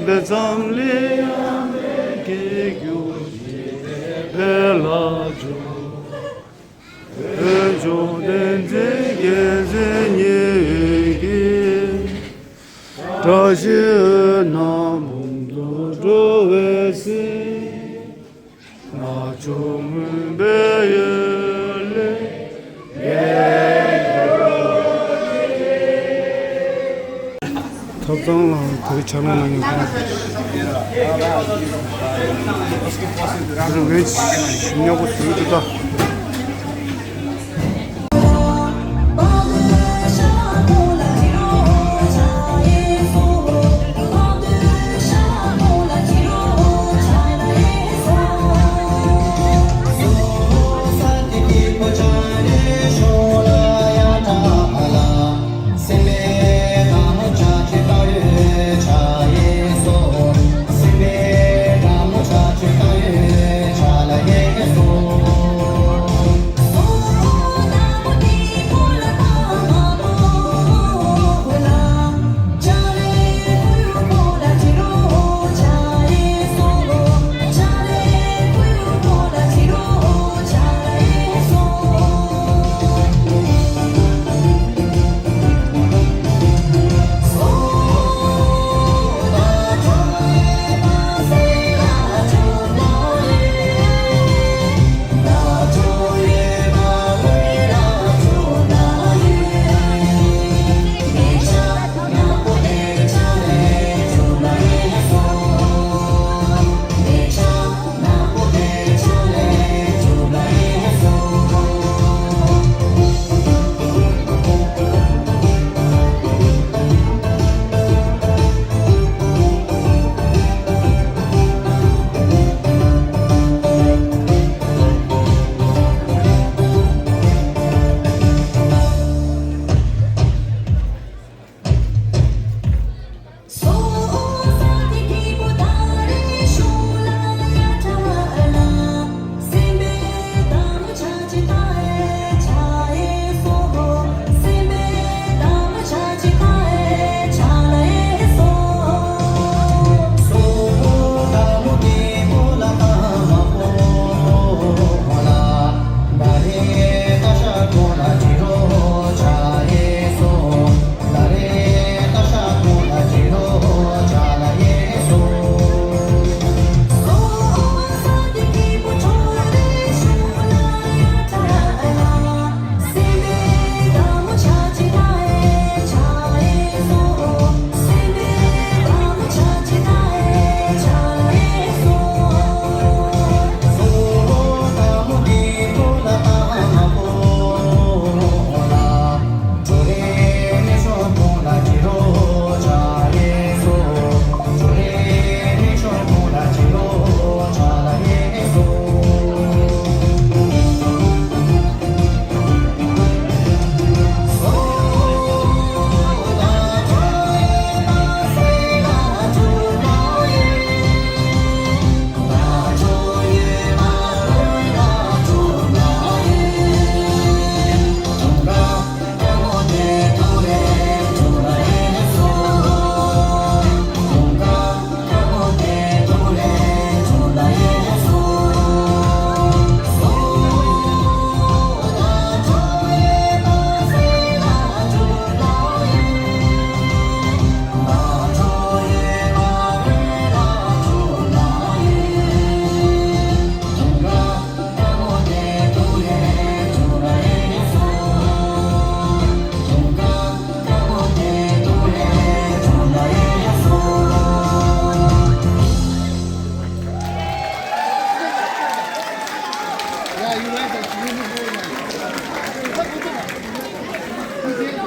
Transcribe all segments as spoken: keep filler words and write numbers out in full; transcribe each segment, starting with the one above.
པའི་འཛམ་གླིང་ཡང་དེ་སྐད་སྒྱུར་ཞིང་དེ་འཕེལ་ལ་འཇུག་བོད་ལྗོངས་བསྟན་འཛིན་རྒྱལ་མཚན་ཉིད་ཀྱི། བཀྲ་ཤིས་འོད་སྣང་འབུམ་དུ་འགྲོ་བའི་གཟིས། རྣལ་འབྱོར་མུན་པའི་གཡུལ་ལས་རྒྱལ་གྱུར་ཅིག་ཐབ་ཚང་ལ་དེ་རིང་ཕྱག་ལས་གནང་མཁན་ཁོང་དེ་རིང་ཝེ་ཇི་ཉོ་གོ་ཟུར་དུ་ད།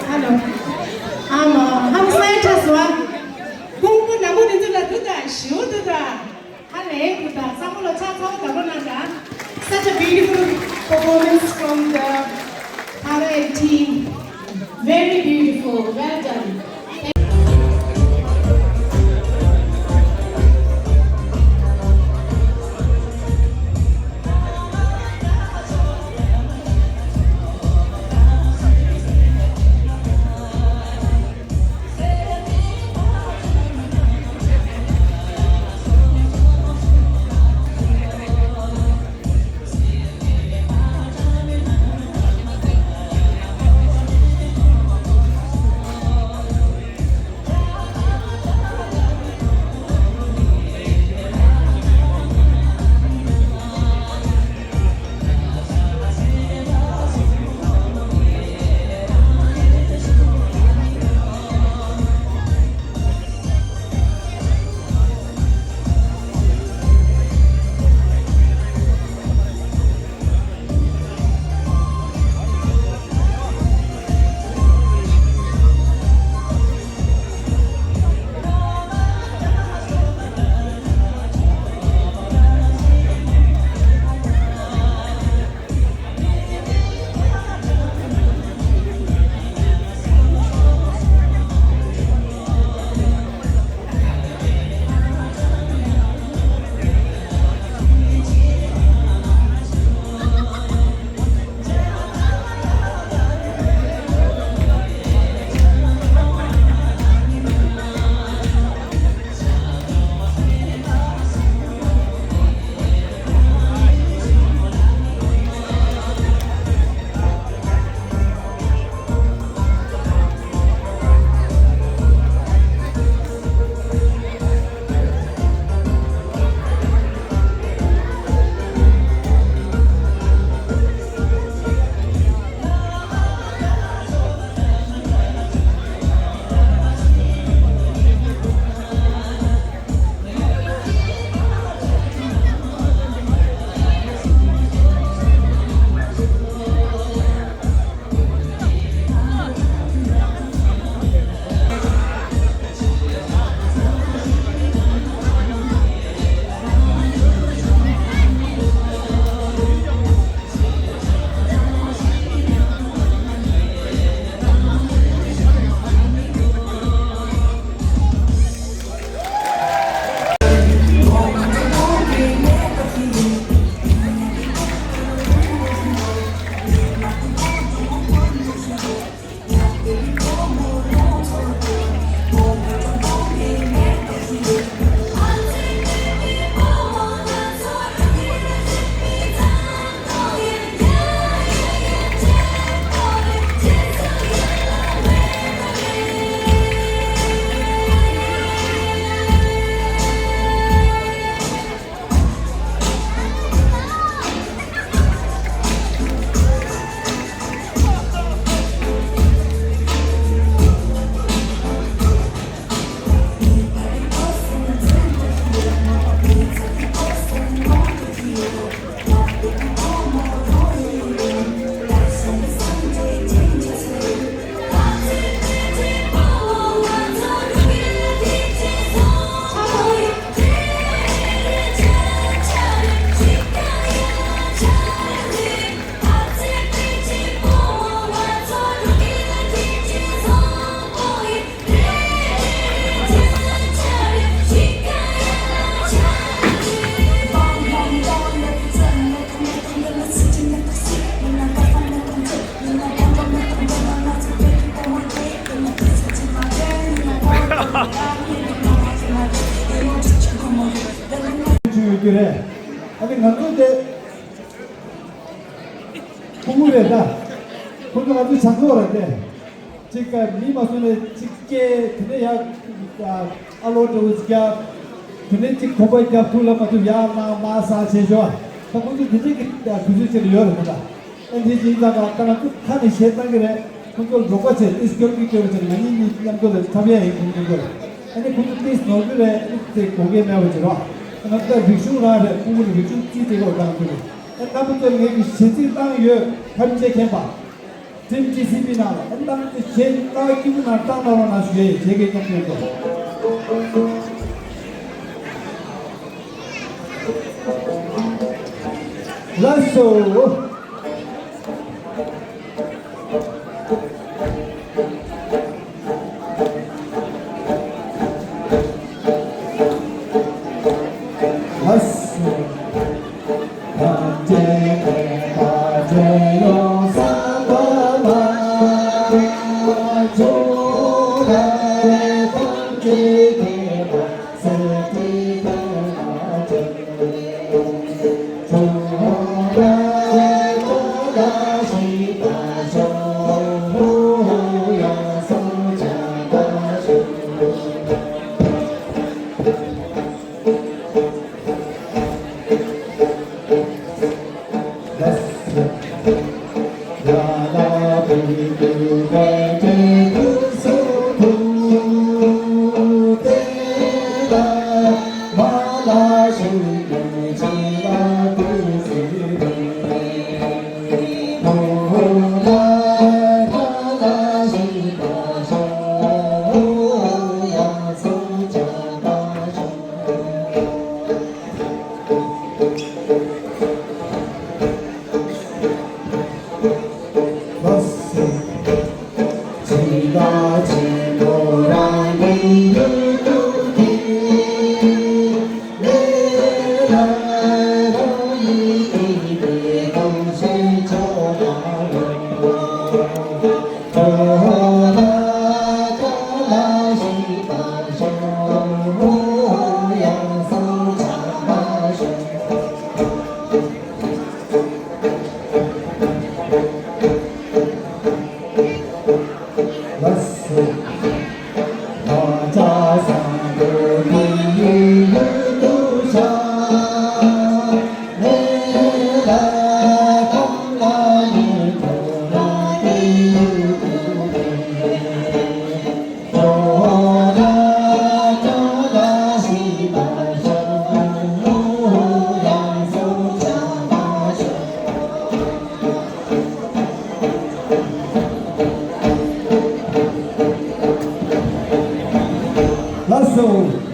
Hello. ཨ་མ། ཧམ་སེ་ཁྲ་སོ། ཁོང་པོ་ནམ་པོ་དེ་ཚོ་ལ་འདུག་ད་ཞུ་འདུག་ད། ཧ་ལས་འདུག་ད། བསམ་བློ་ཚ་ཚ་བོ་ད་བོ་ན་ད། Such a beautiful performance from the Para team. Very beautiful. Well done. རེད། ཨ་ནི་ང་ཚོ་དེ་ཕྲུ་གུ་རེད་ད། ཁོ་ཚོ་ང་ཚོའི་བྱང་ཕྱོགས་རེད་དེ། གཅིག་ག་མི་མ་སོང་ནས་གཅིག་སྐྱེས་དེ་ནས་ཡར་ཨ་ལོ་འདྲ་བོ་ཅིག་རྒྱབ། དེ་ནས་གཅིག་གོམ་པ་རྒྱབ་ཐུབ་ལ་མ་ཐུབ་ཡར་ལངས་མར་ཟག་བྱས་ཤོག་ད་ཁོ་ཚོ་དེ་འདྲས་ཀྱི་དུས་ཚོད་ཅིག་ལ་ཡོད་རེད་ད། ཨ་འདི་ཅིག་ད་ག་ད་ང་ཚོ་ཁ་ནས་བཤད་བཏང་གི་རེད། ཁོ་ཚོ་རོགས་པ་བྱས་ཏིས་སྐྱོར་གྱི་སྐྱོར་བྱས་ང་གཉིས་གཉིས་མཉམ་དུ་ལ་འཁྲབ་ཡ་ཡིན་ཁོ་ཚོ་ལ། ཨ་ནི་ཁོ་ཚོ་ཏིས་ནོར་གི་རེད། ཨ་ནི་དེ་དགོངས་འགལ་མེད་པ་བྱེད་རོགས། ང་ཚོ་ད་རིག་གཞུང་རང་རེད། ཁོ་ཚོ་རིག་གཞུང་རྩིས་དེ་གོ་བཏང་གི་རེད། ཨ་རྣམ་པ་ཚོ་ངེད་ཀྱི་གཞས་ཚིག་བཏང་ཡོད། ཐམས་ཅད་མཁྱེན་པ། ཁྲིམས་ཀྱི་སྲིད་པའི་ནང་ལ་ཨ་རྣམ་པ་ཚོ་གཞས་ལྟ་བ་སྐྱིད་པོ་ནང་བཏང་གནང་རོགས་གནང་ཞུ་ཡས་ཡིན། བྱེད་དགོས་ཀྱི་འདུག་ལགས་སོ། ལགས་སོ།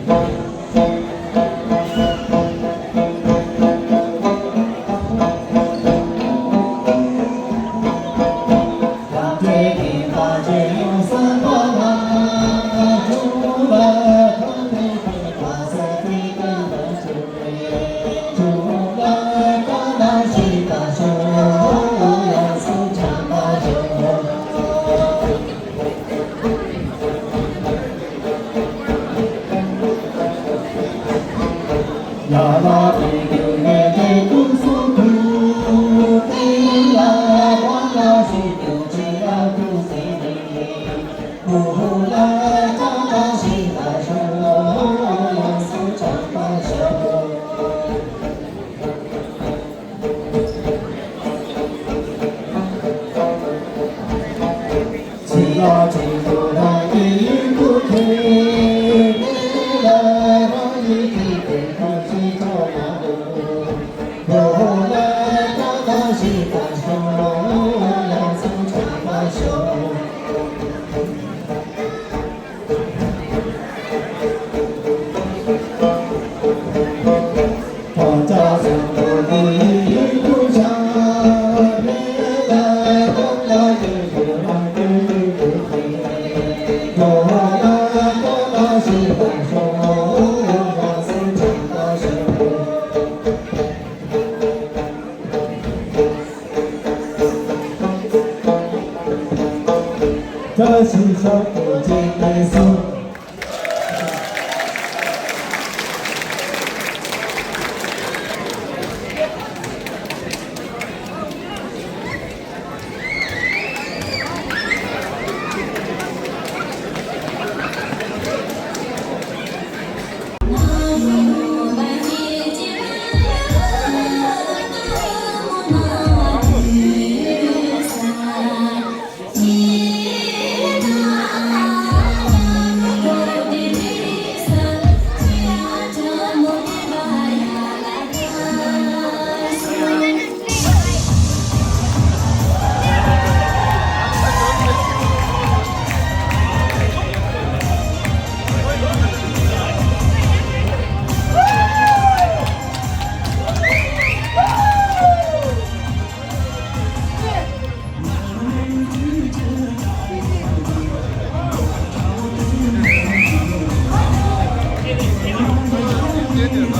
ད་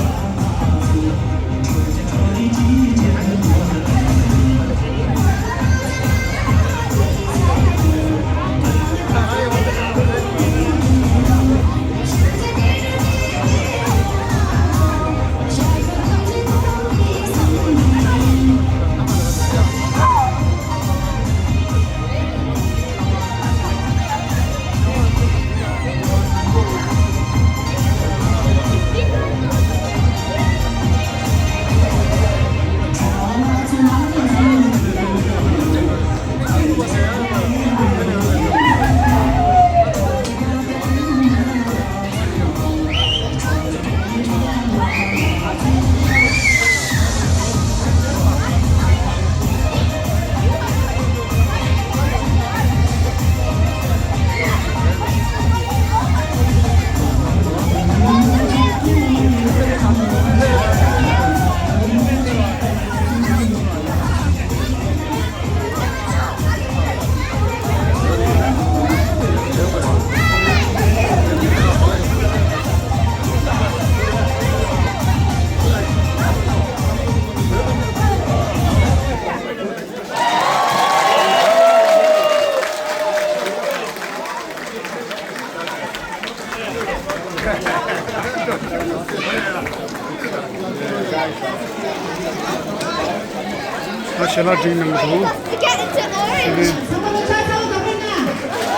ཞལ་ལག་སྒྲིག་གནང་གི་འདུག་ཚང་མ་ལོ་ཆ་ཚང་བ་བར་ན།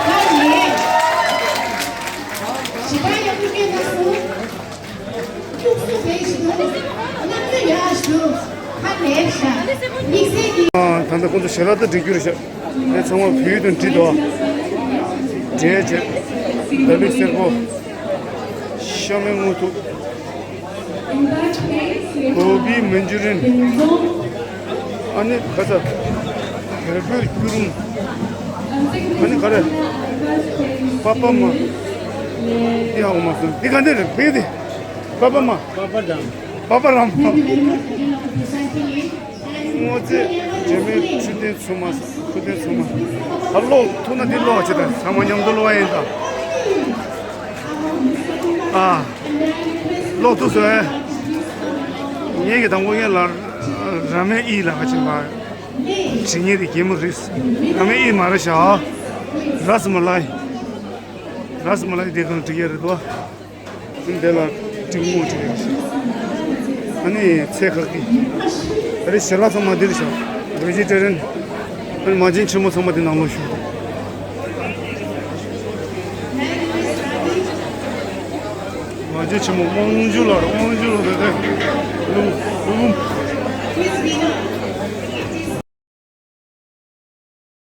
ཁ་ནས། བྱིས་པ་ཡག་པོ་སྐྱོན་དང་གསུང་། ཐུགས་སུ་བདེ་ཞིག་འདུག་རྣམ་དཔྱོད་ཡག་ཞིག་འདུག་ཁ་ནས་ཤ། དམིགས་བསལ་གྱི། ཨ། ད་ལྟ་ཁོང་ཚོ་ཞལ་ལག་ད་སྒྲིག་རྒྱུ་རེད་ཤག་དེ་ཚང་མ་བོད་ཡིག་དང་བྲིས་འདུག་འབྲས་བཅས། ལ་ལུག་སེར་པོ། ཤ་མེད་དངོས་ཐུག་གོ་བི་མན་ཇུ་རིན། ཨ་ནི་ག་ས། བལ་པོའི་སྐྱུ་རུམ། ཨ་ནི་ག་རེ། པ་པ་མ། འདི་ཧ་གོ་མ་སོང་། འདི་ག་འདི་རེད། བོད་ཡིག་འདི། པ་པ་མ། པ་པ་རམ། པ་པ་རམ། སྔོ་ཚལ་འབྲས་མའི་འཕྲོད་བསྟེན་འཚོ་མ། འཕྲོད་བསྟེན་འཚོ་མ། ཨ། ཀློག་ཐུབ་ན་འདི་ཀློག་བྱེད་དང་། ཚང་མ་མཉམ་དུ་ཀློག་ཡ་ཡིན་ད། ཨ། ཀློག་ཐུབ་སོང་ཨེ། ངེད་ཀྱི་དང་པོ་ངེད་ལ་ར་མེན་ཨི་ལ་ག་ཅིག་ལ་བྲིས་ཉེ་དེ་གད་མོ་རེད། ར་མེན་ཨི་མ་རེད་ཤག་ར་སི་མ་ལའི། ར་སི་མ་ལའི་དེ་གང་བྲིས་ཡ་རེད་དོ། འདི་ལ་འབྲི་གུང་བྲིས་ཡོད་ཞིག་ཨ་ནི་ཚལ་ཁག་གི། ཨ་རེ་ཞལ་ལག་ཚང་མ་འདིར་བཞག་བེ་ཇི་ཊེ་རི་ཡན། ཨ་ནི་མ་བྱན་ཆེན་མོ་ཚང་མ་འདི་ནང་ལོགས་བཞུགས། མ་བྱན་ཆེན་མོ་དབང་ཕྱུག་ལགས། དབང་ཕྱུག་ལགས་དེ་དེ། ལུམ་ལུམ།